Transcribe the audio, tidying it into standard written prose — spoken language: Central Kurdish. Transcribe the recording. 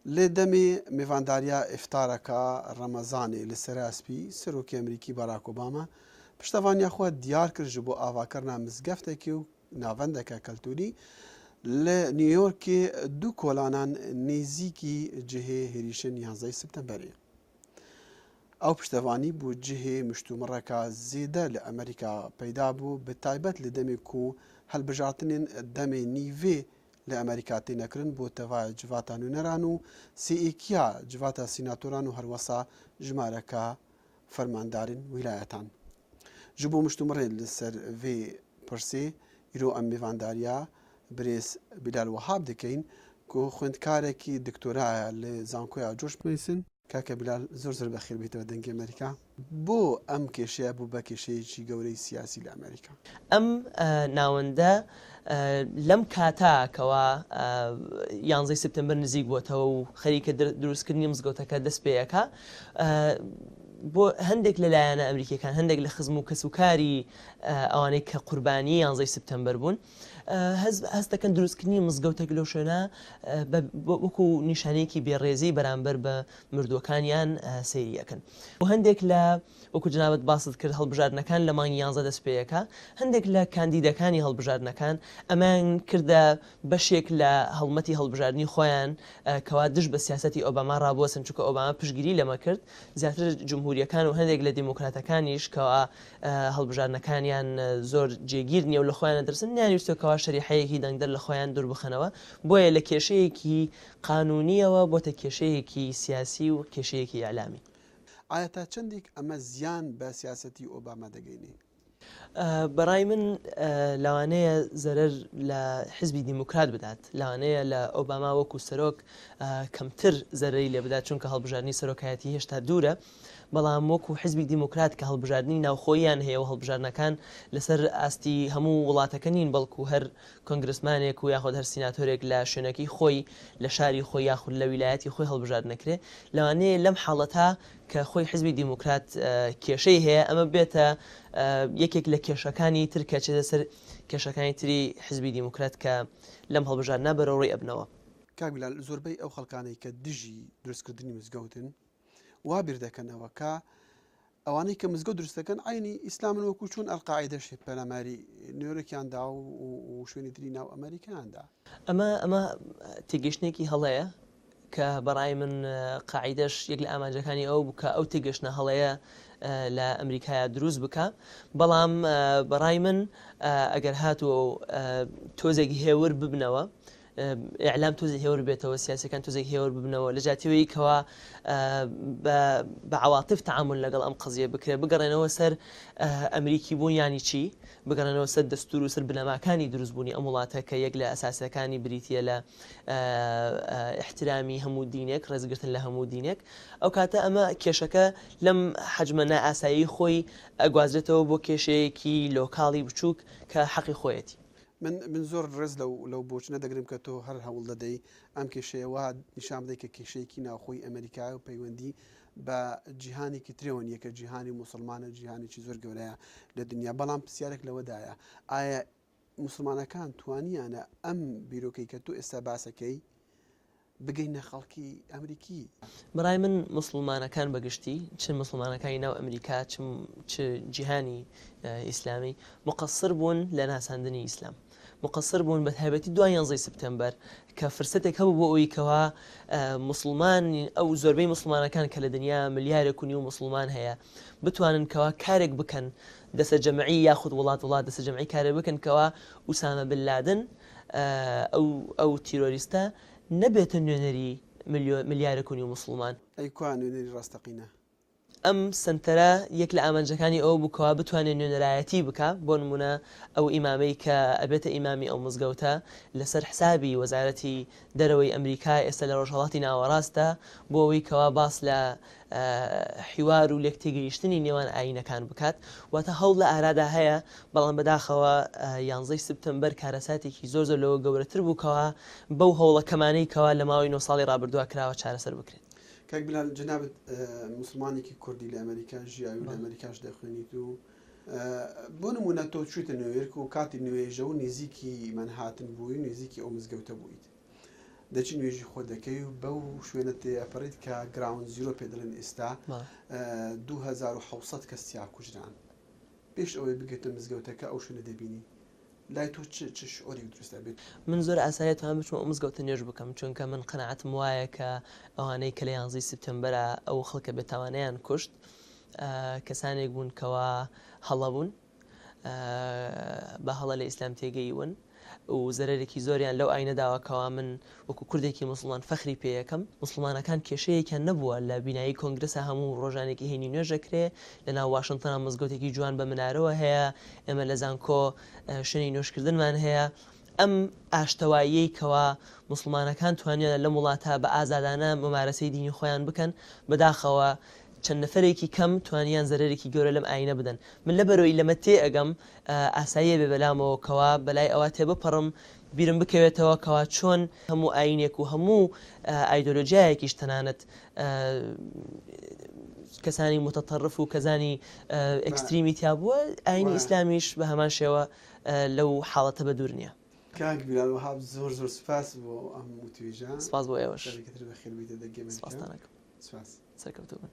Li demê mêvandariya îftareka Remezanê li Seraya Spî, Serokê Amerîkî Barack Obama piştevaniya xwe diyar kir ji bo avakirina mizgeftekê û navendeke kulturî li New Yorkê du kolanan nêzîkî cihê hêrîşên yazdeh Septemberê. Ew piştevanî bû cihê miştûmireka zêde li Amerîka peyda bû bi taybet li demê ku hilbijartinên demê nîvê li Amerîka têne kirin bo tevaya civata nûneran û sêêkiya civata sînatoran û herwesa jimareka fermandarên wîlayetan. Ji bo miştûmirê li ser vê pirsê îro em mêvandariya birêz Bîlal Wehab dikeyn ku xwendkarekî diktoraya li Zankoya George Mason Kake Bilal zor zor bexêr bî te Dengê Amerîka. Bo em kêşeya bû be kêşeyekî gewreyî siyasî li Amerîka. Em nawende لەم کاتە کەوا یانزەی سپتەمبەر نزیک بۆتەوە و خەریکە دروستکردنی مزگەوتەکە دەست پێ ئەکا بۆ هەندێک لە لایەنە ئەمریکیەکان هەندێک لە خزم و کەسوکاری ئەوانەی کە قوربانی یانزەی سپتەمبەر بوون هەست دەکەن دروستکردنی مزگەوتێک لەو شوێنە وەکو نیشانەیەکی بێڕێزی بەرامبەر بە مردووەکانیان سەیری ئەکەن و هەندێک لە وەکو جنابت باست کرد هەڵبژاردنەکان لە مانگی یانزە دەست پێیەکە هەندێک لە کاندیدەکانی هەڵبژاردنەکان ئەمەیان کردە بەشێک لە هەڵمەتی هەڵبژاردنی خۆیان کەوا دژ بە سیاسەتی ئۆباما ڕابوەستن چونکە ئۆباما پشتگیری لەمە کرد زیاتر جمهوریەکان و هەندێک لە دیموکراتەکانیش کەوا هەڵبژاردنەکانیان زۆر جێگیر نیە و لە خۆیان ئەترسن، نەیانویستوە کەوا شەریحەیەکی دەنگدەر لە خۆیان دوور بخەنەوە، بۆیە لە کێشەیەکی قانونیەوە بۆتە کێشەیەکی سیاسی و کێشەیەکی ئیعلامی. ئایا تا چەندێک ئەمە زیان بە سیاسەتی ئۆباما دەگەینێ؟ بەڕای من لەوانەیە زەرەر لە حزبی دیموکرات بدات، لەوانەیە لە ئۆباما وەکو سەرۆک کەمتر زەرەری لێ بدات، چونکە هەڵبژاردنی سەرۆکایەتی هێشتا دوورە، بەڵام وەکو حزبی دیموکرات کە هەڵبژاردنی ناوخۆییان هەیە و هەڵبژاردنەکان لەسەر ئاستی هەموو وڵاتەکە نین بەڵکو هەر کۆنگرسمانێک و یاخود هەر سیناتۆرێک لە شوێنەکەی خۆی لە شاری خۆی یاخود لە ویلایەتی خۆی هەڵبژاردنەکرێ لەوانەیە لەم حاڵەتە کە خۆی حزبی دیموکرات کێشەی هەیە ئەمە بێتە یەکێک لە کێشەکانی تر کە چێتە سەر کێشەکانی تری حزبی دیموکرات کە لەم هەڵبژاردنە بەرەوڕووی ئەبنەوە. کاک بلال زۆربەی ئەو خەڵکانەی کە دژی دروستکردنی مزگەوتن وا بیر دەکەنەوە کە ئەوانەی کە مزگەوت دروست دەکەن عینی ئیسلامن وەکو چۆن ئەلقاعیدەش پەلاماری نیویۆرکیان دا و شوێنی تری ناو ئەمریکایان دا. ئەمە ئەمە تێگەیشتنێکی هەڵەیە کە بەڕای من قاعیدەش یەک لە ئامانجەکانی ئەوە بوو کە ئەو تێگەشتنە هەڵەیە لە ئەمریکایا دروست بکا بەڵام بەڕای من ئەگەر هاتوو تۆزێک هێور ببنەوە ئیعلام تۆزێ هێور بێتەوە، سیاسیەکان تۆزێک هێور ببنەوە، لە جیاتی ئەوەی کەوا بە عەواتف تەعامول لەگەڵ ئەم قەزیە بکرێت، بگەڕێنەوە سەر ئەمریکی بوون یانی چی، بگەڕێنەوە سەر دەستور و سەر بنەماکانی دروستبوونی ئەم وڵاتە کە یەک لە ئەساسەکانی بریتیە لە ئیحترامی هەموو دینێک، ڕێزگرتن لە هەموو دینێک. ئەو کاتە ئەمە کێشەکە لەم حەجمە نائاسایی خۆی ئەگوازرێتەوە بۆ کێشەیەکی لۆکاڵی بچووک کە حەقی خۆیەتی. من من زۆر ڕێز لەو لەو بۆچونە دەگرم کە تۆ هەر هەوڵ دەدەی ئەم کێشەیە وا نیشان بدەی کە کێشەیەکی ناوخۆی ئەمریکایە و پەیوەندی بە جیهانێکی ترەوە نییە کە جیهانی موسڵمانە جیهانێکی زۆر گەورەیە لە دنیا بەڵام پرسیارێک لەوەدایە ئایا موسڵمانەکان توانیانە ئەم بیرۆکەی کە تۆ ئێستا باسەکەی بگەینە خەڵکی ئەمریکی. بەڕای من موسڵمانەکان بە گشتی چ موسڵمانەکانی ناو ئەمریکا چ چ جیهانی ئیسلامی مقصر بوون لە ناساندنی ئیسلام مقصر بوون بە تایبەتی دوای یانزەی سپتەمبەر کە فرسەتێک هەبوو بۆ ئەوی کەوا موسڵمان ئەو زۆربەی موسڵمانەکان کە لە دنیا ملیارێک و نیو موسڵمان هەیە بتوانن کەوا کارێک بکەن دەسە جەمعی یاخود وڵات وڵات دەسە جەمعی کارێک بکەن کەوا ئوسامە بن لادن ئەو ئەو تیرۆریستە نەبێتە نوێنەری ملیارێک و نیو موسڵمان. ئەی کوا نوێنەری ڕاستەقینە؟ ئەم سەنتەرە یەک لە ئامانجەکانی ئەوە بوو کەوا بتوانێ نوێنەرایەتی بکا، بۆ نموونە ئەو ئیمامەی کە ئەبێتە ئیمامی ئەو مزگەوتە لەسەر حسابی وەزارەتی دەرەوەی ئەمریکا ئێستا لە ڕۆژهەڵاتی ناوەڕاستە بۆ ئەوەی کەوا باس لە حیوار و لێکتێگەیشتنی نێوان ئایینەکان بکات، واتە هەوڵ لە ئارادا هەیە، بەڵام بەداخەوە یانزەی سپتەمبەر کارەساتێکی زۆر زۆر لەوە گەورەتر بوو کەوا بەو هەوڵە کەمانەی کەوا لە ماوەی نۆ ساڵی ڕابردووە کراوە چارەسەر بکرێت. کاک بلال جەنابت موسڵمانێکی کوردی لە ئەمەریکا ژیاوی و لە ئەمەریکاش دەخوێنیت و بۆ نموونە تۆ چوویتە نیویۆرک و کاتی نوێژە و نزیکی مەنهاتن بووی و نزیکی ئەو مزگەوتە بوویت. دەچی نوێژی خۆت دەکەی و بەو شوێنە تێئەپەڕیت کە ground zero پێ دەڵێن ئێستا 2700 کەس تیا کوژران. پێش ئەوەی بگەیتە مزگەوتەکە ئەو شوێنە دەبینی. لای تۆ چ چ شعورێک دروست ئەبێت؟ من زۆر ئاساییە توانم بچمە ئەو مزگەوتە نوێژ بکەم چونکە من قەناعەتم وایە کە ئەوانەی کە لە یانزەی سیپتەمبەرا ئەو خەڵکە بێتاوانەیان کوشت کەسانێک بوون کەوا هەڵە بوون بە هەڵە لە ئیسلام تێگەیون و زەرەرێکی زۆریان لەو ئاینە داوە کەوا من وەکو کوردێکی موسڵمان فەخری پێ یەکەم. موسڵمانەکان کێشەیەکیان نەبووە لە بینایی کۆنگرسا هەموو ڕۆژانێکی هەینی نوێژ ئەکرێ، لە ناو واشنتنا مزگەوتێکی جوان بە منارەوە هەیە، ئێمە لە زانکۆ شوێنی نوێژکردنمان هەیە، ئەم ئاشتەواییەی کەوا موسڵمانەکان توانیانە لەم وڵاتە بە ئازادانە مومارەسەی دینی خۆیان بکەن، بەداخەوە چەند نەفەرێکی کەم توانیان زەرەرێکی گەورە لەم ئاینە بدەن. من لەبەرئەوەی لەمە تێئەگەم ئاساییە بێ بەلامەوە کەوا بەلای ئەوا تێبپەڕم بیرم بکەوێتەوە کەوا چۆن هەموو ئایینێک و هەموو ئایدۆلۆجیایەکیش تەنانەت کەسانی متطرف و کەزانی extreme ی تیا بووە ئایینی ئیسلامیش بە هەمان شێوە لەو حاڵەتە بە دوور نییە. کاک بیلال وەهاب زۆر زۆر سوپاس بۆ ئەم وتوێژە. سپاس بۆ ئێوەش. جارێکی تر بەخێر بێیتە دەنگی ئەمەریکا. سپاستان ئەکەم. سپاس. سەرکەوتوو بن.